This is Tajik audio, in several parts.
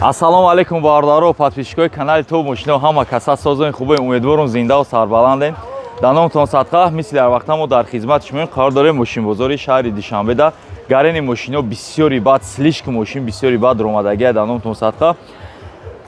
Ассалому алайкум, бародаро, подписчикои канали Топ Мошино, ҳама каса созои хубе, умедворум зиндаву сарбаландем. Дар номтон садқа, мисли ҳар вақта мо дар хизмати шумоем. Қарор дорем мошинбозори шаҳри Душанбеда. Гарени мошино бисёри бад, слишком мошин бисёри бад ромадагия. Дар номтон садқа,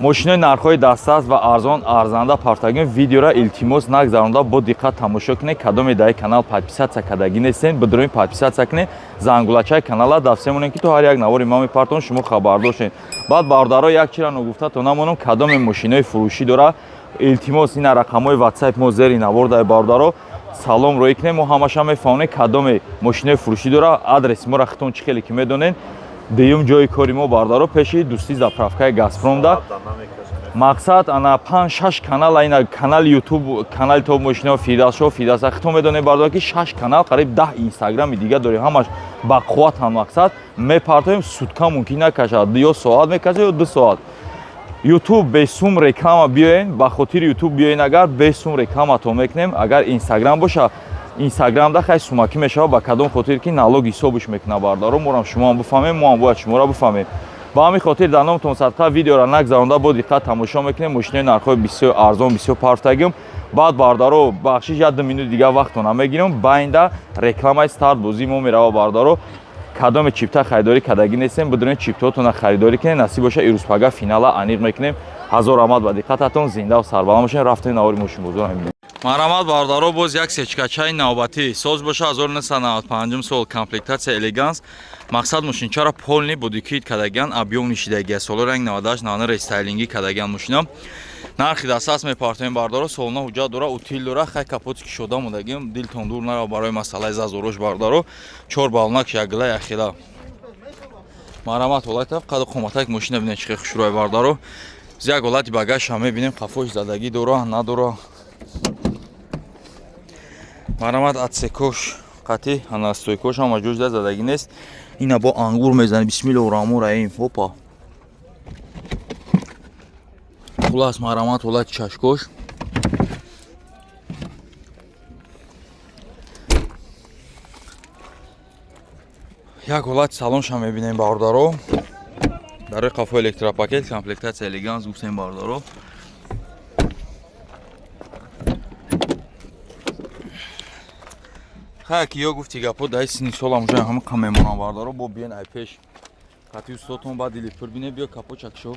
мошинои нархҳои дастрас ва арзон, арзанда партагим. Видеора илтимос нагзаронда бо диққат тамошо кунед. Кадоме дар канал подписаться кардагӣ нестен, бидурем подписаться кунед, зангулачаи канала дафсе монем, ки то ҳар як навори ма мепартон, шумо хабардор шед. Баъд, бародаро, як чира ногуфта то намонам: кадоме мошинои фурӯшӣ дора, илтимос, ина рақамҳои ватсап мо зери навор дар, бародаро, салом роӣ кунем, мо ҳамаша мефаҳмонем, кадоме мошинои фурӯшӣ дора. Адреси моро хитон чӣ хеле ки медонед, дуюм ҷои кори мо, бародаро, пеши дӯстӣ, заправкаи Газпромда. Мақсад, ана панҷ шаш канал, ина канали Ютуб, канали Топ Мошино, Фирдавсшо, Фирдавса, хитон медонед, бародаро, ки шаш канал, қариб 10 инстаграми дига дорем, ҳамаш ба қувватан. Мақсад, мепартоем, сутка мумкин накашад, ё соат мекашад, ё 2 соат. Ютуб бесум реклама биёен, ба хотири Ютуб биёен, агар бесум рекламатон мекунем. Агар Инстаграм боша, Инстаграмда хай сумакӣ мешавад. Ба кадом хотир ки налог ҳисобш мекунад, бародаро, морам шумоам бифаҳмем, моам бояд шуморо бифаҳмем. Ба ҳамин хотир дар номтон садқа, видеора нагзаронда бо диққат тамошо мекунем. Мошинои нархҳои бисёр арзон, бисёр партагим. Баъд, бародаро, бахшиш, як ду минут дига вақтона мегирем, байнда рекламаи старт бозии мо мерава. Бародаро, кадоме чипта харидорӣ кардагӣ нестем, бидурем чиптаотона харидорӣ кунем. Насиб боша, ирӯзпага финала аниқ мекунем. Ҳазор раҳмат ба диққататон, зиндаву сарбаланд бошем. Рафтем, навори мошинбозор мебинем. Марҳамат, бародаро, боз як сечкачаи навбатӣ. Соз боша 1995 сол, комплектация Элеганс. Мақсад, мошинчаро полный бодикит кардагиан, объём нишидагия. Соло ранг 98, 99, рестайлингӣ кардагиан мошина. Нархи дастрас мепартоем, бародаро. Солона ҳуҷҷат дора, утил дора, хай капоти кушода мондагим, дилтон дур нарав барои масъалаи зазорош, бародаро. Чор балонак якгила яхела. Марҳамат, ҳолати қаду қоматак мошина бинед, чӣ хел хушрӯй, бародаро. Як ҳолати багажша мебинем, қафош задагӣ дора, надора. Марҳамат, отсекош қатӣ, ана стойкош ҳама ҷош задагӣ нест. Ина бо ангур мезанем. Бисмиллоҳу раҳмони раҳим, опа. Хулас, марҳамат, ҳолати чашкош. Як ҳолати салонша мебинем, бародаро. Дар рӯи қафо электропакет, комплектация Элеганс гуфтем, бародаро. Хая ки ё гуфти гапо, даи сини солам уже ҳама қа мемонам, бародаро. Бо биен ай пеш қати устодтон, баъд дили пур бине. Биё, капочак шо.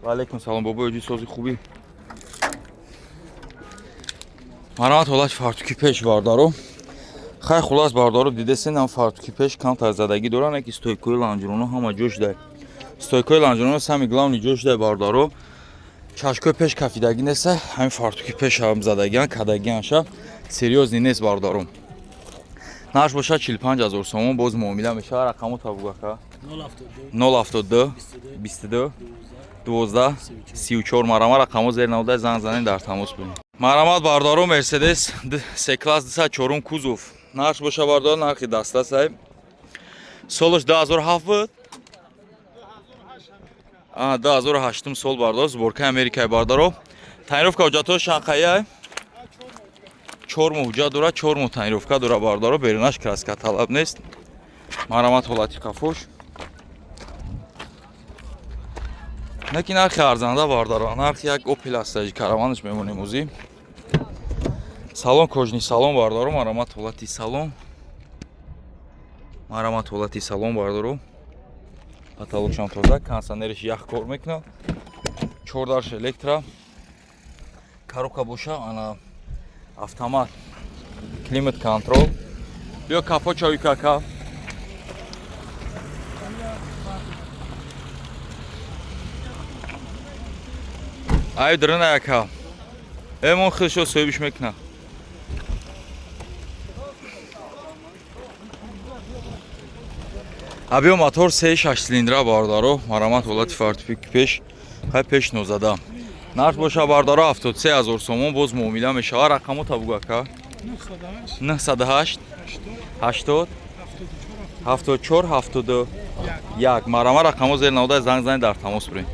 Ва алайкум салом, бобои оҷи, сози хубӣ? Марҳамат, ҳолати фартуки пеш, бародаро. Хай, хулас, бародаро, дидесен, ам фартуки пеш камтар задагӣ доран, яки стойкои лонжероно ҳама ҷош дай, стойкои лонжероно самый главный ҷош дай, бародаро. Чашкои пеш кафидагӣ неста, ҳамин фартуки пеш ҳам задагиан кардагианша, серьёзный нест, бародаро. Нарх бошад 45 ҳазор сомон, боз муомила мешавад. Рақамо табугака: 072 22 12 34. Марҳамат, рақамо зер навода, занг занед, дар тамос бинед. Марҳамат, бародаро, Мерседес С класс 204 кузов. Нарх боша, бародаро, нархи дастрасай. Солаш 2007 буд, 2008 сол, бародаро, сборкаи Америкаи, бародаро. Тонировка ҳуҷҷатҳои шанқаиай, 4 моҳ ҳуҷҷат дорад, 4 моҳ тонировка дорад, бародаро. Берунаш краска талаб нест. Марҳамат, ҳолати қафош. Неки нархи арзанда, бародаро, нархи як Опел аст, караванаш мемонем ӯзӣ. Салон кожаный салон, бародаро. Марҳамат, ҳолати салон. Марҳамат, ҳолати салон, бародаро. Потолокшам тоза, кондиционериш ях кор мекунад, чордарш электро, коробка боша ана автомат, климат контроль. Биё, капочави кака. Ай дрына яка эмон хелшо соҳибиш мекунад. Абиё, мотор се шаш цилиндра, бародаро. Марҳамат, ҳолати фартупики пеш, хай пеш нозада. Нарх боша, бародаро, 73 ҳазор сомон, боз муомила мешавад. Рақамо табугака: 908 80 74 71. Марҳамат, рақамо зер навода, занг занед, дар тамос биред.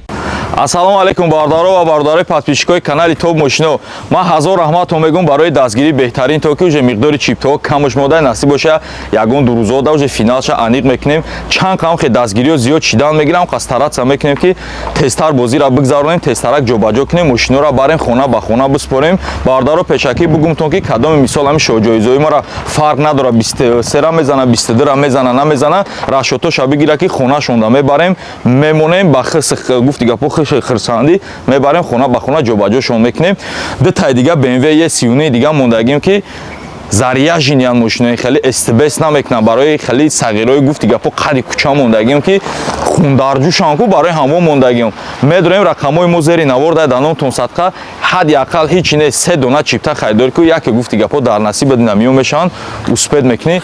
Ассалому алайкум, бародаро ва бародарои подписчикои канали Топ Мошино. Ман ҳазор раҳматон мегӯм барои дастгирии беҳтарин, то ки уже миқдори чиптаҳо камш мода. Насиб боша, ягон 2 рӯзода уже финалша аниқ мекунем. Чанд қам хе дастгириҳо зиёд шидан мегирам, қа стараться мекунем, ки тезтар бозиро бигзаронем, тезтарак ҷобаҷо кунем, мошиноро барем, хона ба хона биспорем. Бародаро, пешакӣ бугумтон, ки кадоми, мисол, ҳами шоҳҷоизои мара фарқ надорад, 23-ра мезана, 22-ра мезана, намезана, расчётоша бигира, ки хонашонда мебарем, мемонем, ба хис гуфти гапо, хиши хирсандӣ мебарем, хона ба хона ҷобаҷошон мекунем. Ду тай дига BMW E39 дига мондагим, ки заряженныян, мошинои хеле стбс намекунам, барои хеле сағирои, гуфти гапо, қади кӯча мондагим, ки хундарҷӯшан ку, барои ҳамо мондагим. Медонем, рақамҳои мо зери навор дар даномтон садқа. Ҳадди ақал ҳичи не, се дона чипта харидорӣ ку, яке, гуфти гапо, дар насибат намиён мешаванд, успеть мекунӣ,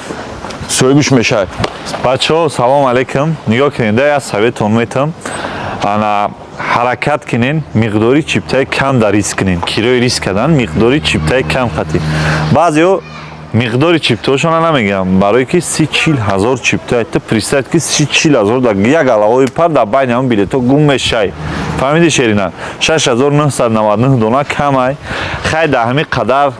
соҳибиш мешавад. Бачаҳо, салом алейкум. Нигоҳ кунед, да, як советон метам. Ана, ҳаракат кунен, миқдори чиптаи кам дар риск кунен. Кирои риск кардан миқдори чиптаи кам қатӣ. Баъзеҳо миқдори чиптаҳошона намегӯям, барое ки 30-40 ҳазор чипта, ту представь, ки 30-40 ҳазор дар як алавои пар дар байни ҳамон билетҳо гум мешай. Фаҳмиди, шерина? 6999 дона камай. Хай, дар ҳамин қадар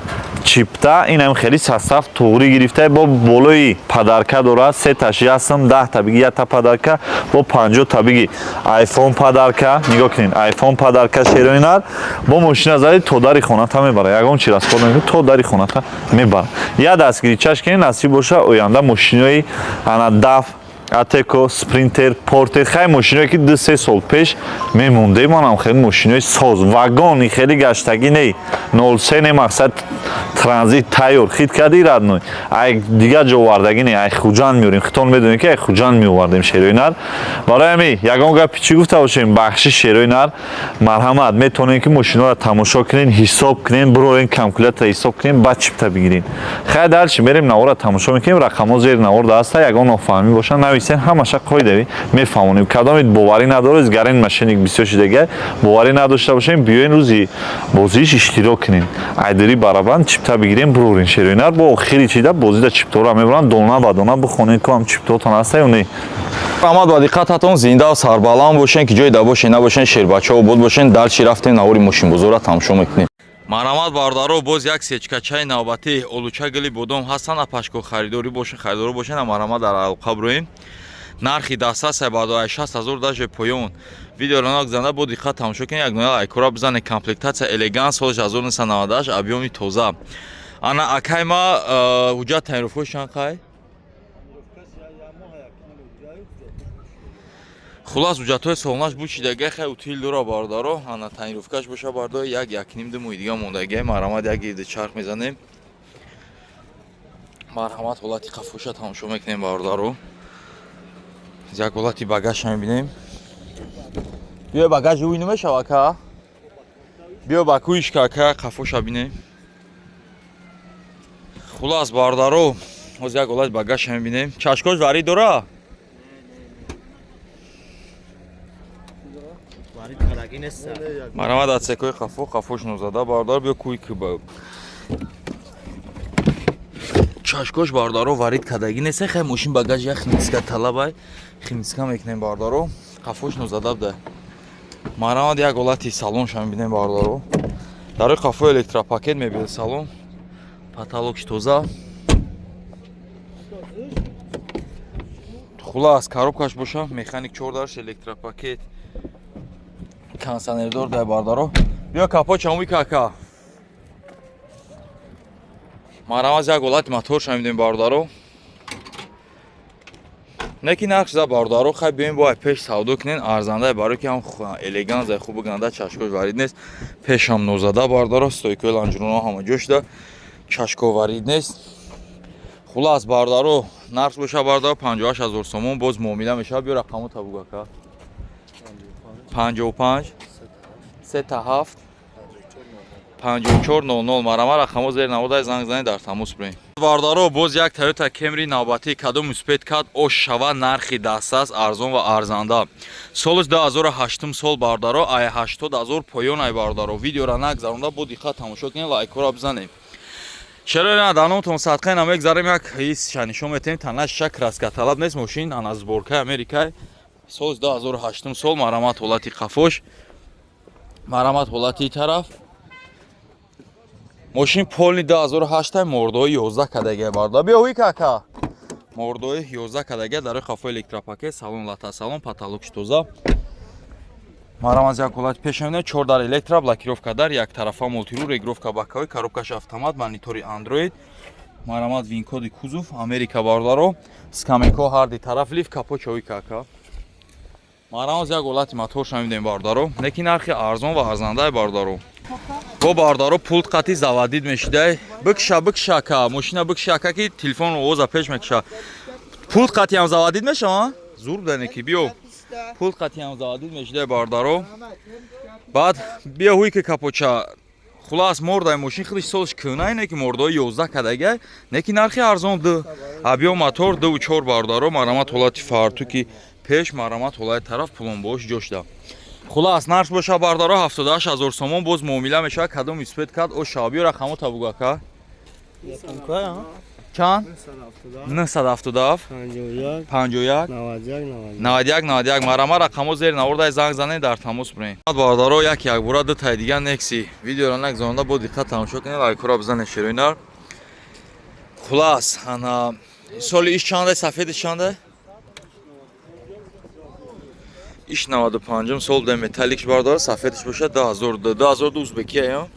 чипта инам хеле состав туғрӣ гирифта, бо болои подарка дорад, сеташ ясм, 10-та биги, якта подарка, бо 50-та биги, айфон подарка. Нигоҳ кунед, айфон подарка. Шероинар, бо мошина зади, то дари хоната мебара, ягон чи расход намекунӣ, то дари хоната мебара. Як дастгирӣ чаш кунед, насиб боша, оянда мошинои ана даф, Атеко, Спринтер, Портер, хай, мошиное ки 2-3 сол пеш мемонде, манам хеле мошинои соз, вагони хеле гаштагӣ не, 03 не, мақсад, транзит тайёр, хит кади, родной, ай дигар ҷо овардагӣ не, ай Хуҷанд меорем. Хитон медонем, ки ай Хуҷанд меовардем, шерои нар. Барои ҳамин ягон гапи чӣ гуфта бошем, бахши, шерои нар, марҳамат, метавонем, ки мошиноро тамошо кунем, ҳисоб кунем, бирорем, калкулятора ҳисоб кунем, баъд чипта бигирем. Хай, дальше мерем, навора тамошо мекунем. Рақамҳо зери навор даста, ягон нофаҳмӣ боша, нависен, ҳамаша қоидави мефаҳмонем. Кадомед боварӣ надоред, гарен мошенник бисёр шидага, боварӣ надошта бошем, биёен, рӯзи бозиш иштирок кунем, айдири барабан чипта бигирем, бирорем, шерои нар. Бо охири чида бозида чиптаро мебаранд, дона ба дона бихонем, ку ҳам чиптаотон ҳаста ё не. Раҳмат ба диққататон, зинда сарбаланд бошен, ки ҷое да бошен, набошен, шербачаҳо обод бошен. Дальше рафтем, навори мошинбозорро тамошо мекунем. Марҳамат, бародаро, боз як сечкачаи навбатӣ, олуча, гили бодом ҳастанд. Апашко, харидорӣ бошен, харидорӣ бошен, марҳамат, дар алоқа бироем. Нархи даста 360 000, даже поён. Видеоро нагзанда, бо диққат тамошо кунед, як ноя лайкора бизанед. Комплектация элеганс, соли 1998, объёми тоза. Ана, акай ма, ҳуҷҷат тонировкаи чанд қай? Хулас, ҳуҷҷатҳои солнаш бучидага, хай, утил дора, бародаро. Ана, тонировкаш боша, бардор, як якним 2 моҳи дига мондагиай. Марҳамат, як гирди чарх мезанем. Марҳамат, ҳолати қафоша тамошо мекунем, бародаро. Як ҳолати багажа мебинем. Биё, багажи ӯй намешава, ака, биё, ба кӯишка, ака, қафоша бинем. Хулас, бародаро, ҳоз як ҳолати багажа мебинем. Чашкош варид дора. Марҳамат, отсекои қафо, қафош нозада, бародар. Биё, кӯи ки чашкош, бародаро, варид кардагӣ нест. Хай, мошин багаж як химчистка талабай, химчистка мекунем, бародаро. Қафош нозада буда. Марҳамат, як ҳолати салонша мебинем, бародаро. Дарои қафо электропакет, мебел, салон, потолокш тоза. Хулас, коробкаш боша механик, чордарш, электропакет, кондиционердор дай, бародаро. Биё, капот чамуи кака. Марҳамат, як ҳолати моторша мебинем, бародаро. Не ки нарх за, бародаро. Хай, биёем, бо пеш савдо кунен, арзанда, барои ки ҳам элеганзай, хуб ганда, чашкош варид нест, пешам нозада, бародаро, стойкои лонжероно ҳама ҷо шуда, чашко варид нест. Хулас, бародаро, нарх боша, бародаро, 58 ҳазор сомон, боз муомила мешавад. Биё, рақамо табуг, ака. 55 37 54 00. Марама, рақамо зери наводай, занг занед, дар тамос бирем. Бародаро, боз як Тойота Кемри навбатӣ, кадом успеть кад, ош шава. Нархи дастаст, арзон ва арзанда. Солаш 2008 сол, бародаро, ай 80 ҳазор поён ай. Бародаро, видеора нагзаронда, бо диққат тамошо кунед, лайкҳоро бизанед. Чаро на, даномтон садқаи намегзарем, як ҳисша нишон метаҳем. Танаша краска талаб нест, мошин ана сборкаи Америкай, соли 2008 сол. Марҳамат, ҳолати қафош. Марҳамат, ҳолати тараф. Мошин полный 2008, мордои 11 кадага, бародар. Биё ҳуй кака. Мордои 11 кадага, дарои хафо электропакет, салон лата салон, потолок тоза. Марҳамат, як ҳолати пеш мебинем, 4 дар электро, блокировка дар, як тарафа мультируль, регулировка боковой, коробкаш автомат, монитори Android. Марҳамат, винкоди кузов, Америка, бародаро. Скамейка ҳар ди тараф, лифт, капот чои кака. Марҳамат, як ҳолати моторша мебинем, бародаро. Лекин нархи арзон ва арзандаи, бародаро. Бо бародаро, пулт қати заводить мешидай. Бикша, бикша ка, мошина бикша ка, ки телефон овоза пеш мекша. Пулт қати ҳам заводить мешава? Зур будане ки биё. Пулт қати ҳам заводить мешидай, бародаро. Баъд биё ҳуй ки капоча. Хулас, мордай мошин худиш солш кӯна, ине ки мордои 11 кадага, не ки нархи арзон ду. Объём мотор 2.4, бародаро, марҳамат, ҳолати фартуки пеш, марҳамат, ҳолати тараф, пломбош ҷошда. Хулас, нарх боша, бародаро, 78 ҳазор сомон, боз муомила мешавад, кадом успеть кард о шава. Биё рақамо табугака. Чанд? 977 51 91 91. Марҳамат, рақамо зери навордай, занг занед, дар тамос бирен. Бародаро, як якбора ду таи дига Некси. Видеоро нагзаронда бо диққат тамошо кунед, лайкҳоро бизанед, шероинар. Хулас, ана соли иш чанда, сафедиш чанда? Иш 95 сол да, металликш, бардор, сафедиш бошад 2002, 2002, узбекия ё.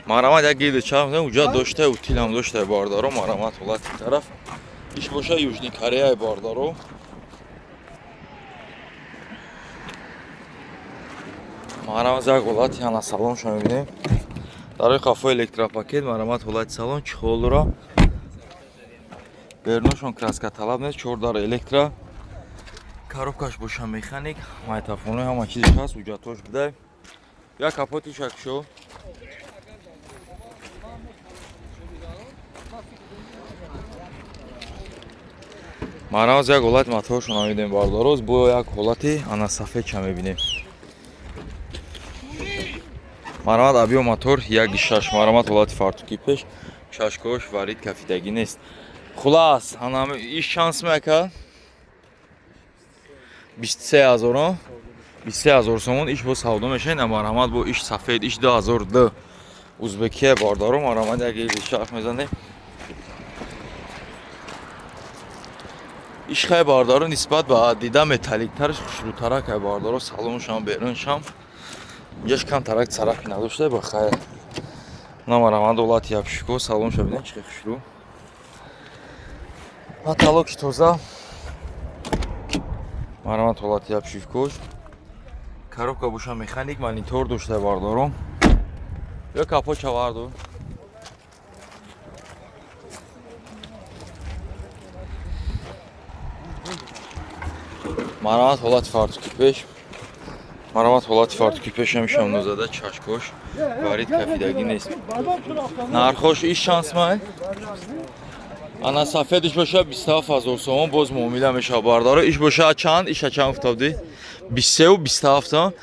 Марҳамат, як гилди чарх уҷа дошта, утилам дошта, бардаро. Марҳамат, ҳолати тараф. Иш боша Южный Корея, бардаро. Марҳамат, як ҳолати ана салонша мебинем. Дарои қафо электропакет, марҳамат, ҳолати салон чехол дора. Берунашон краска талаб нест, чор дар электро. Коробкаш боша механик, майтафонои ҳама чизеш ҳаст, ҳуҷҷатҳош бидай. Я капоти шакшо. Марҳамат, як ҳолати моторшо намедем, бардароз, бо як ҳолати ана сафедша мебинем. Марҳамат, объём мотор 1.6, марҳамат, ҳолати фартуки пеш, чашкош варид кафидагӣ нест. Хулас, ана иш чанд сум ака? 23 ҳазор, 23 ҳазор сомон иш бо савдо мешавад. На, марҳамат, бо иш сафед, иш 2002, узбекия, бардаро. Марҳамат, як шарх мезанем. Иш хай, бардаро, нисбат ба дида металликтараш хушрӯтарак ай, бардаро, салоншам, беруншам. Инҷаш камтарак царапи надошта, ба хайр. На, марҳамат, ҳолати обшивко, салонша бинед чӣ хушрӯ. Потолоки тоза. Марҳамат, ҳолати обшивкош. Коробка боша механик, монитор дошта, бардаро. Ё капоча варду. Марҳамат, ҳолати фартуки пеш. Марҳамат, ҳолати фартуки пеш ҳамешам нозада, чашкош варид кафидагӣ нест. Нархош иш чанд сумай? Ана сафедиш боша 27 ҳазор сомон, боз муомила мешавад, бардаро. Иш боша чанд? Иша чанд гуфта будӣ? 23 27,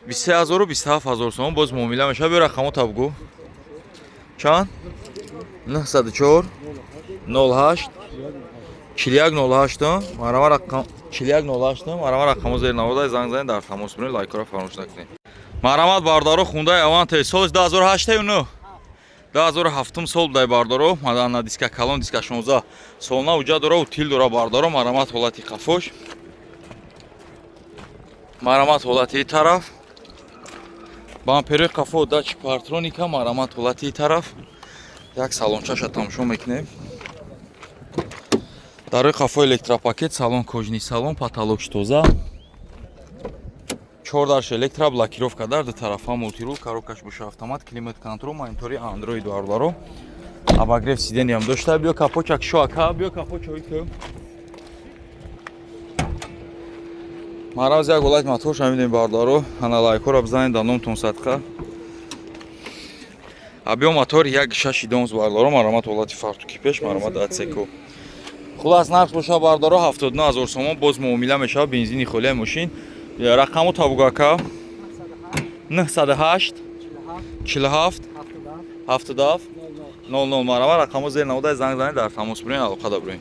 23 ҳазору 27 ҳазор сомон, боз муомила мешавад. Биё рақамо табгӯ. Чанд? 904 08 41 08. Марҳамат, рақам 41 08. Марҳамат, рақамо зери навода, занг занед, дар тамос биред, лайкҳоро фаромӯш накунед. Марҳамат, бардаро, Хундай Аванте, солиш 2008 ю 9? 2007 сол будай, бардаро. Мадана диска калон, диска 16 солна, уҷа дора, утил дора, бардаро. Марҳамат, ҳолати қафош. Марҳамат, ҳолати тараф. Бамперои қафо датчик парктроника, марҳамат, ҳолати тараф. Як салончаша тамошо мекунем. Дарои қафо электропакет, салон кожаный салон, потолокш тоза. Чор дарш электро, блокировка дар, ду тарафа мультируль, коробкаш боша автомат, климат контроль, монитори Android, бардаро. Обогрев сиденья дошта. Биё капочак шо ака, биё капоча ки. Мараз, як ҳолати моторша мебинем, бардаро. Ана лайкҳоро бизанед, дар номтон садқа. Объём мотор 1.6 донс, бардаро. Марҳамат, ҳолати фартуки пеш, марҳамат, ацеко. Хулас, нарх боша, бардаро, 79 ҳазор сомон, боз муомила мешавад, бензини холияи мошин. Рақаму табугака 908 47 77 00. Марҳамат, рақамо зери навода, занг занед, дар тамос бирен, алоқада бирен.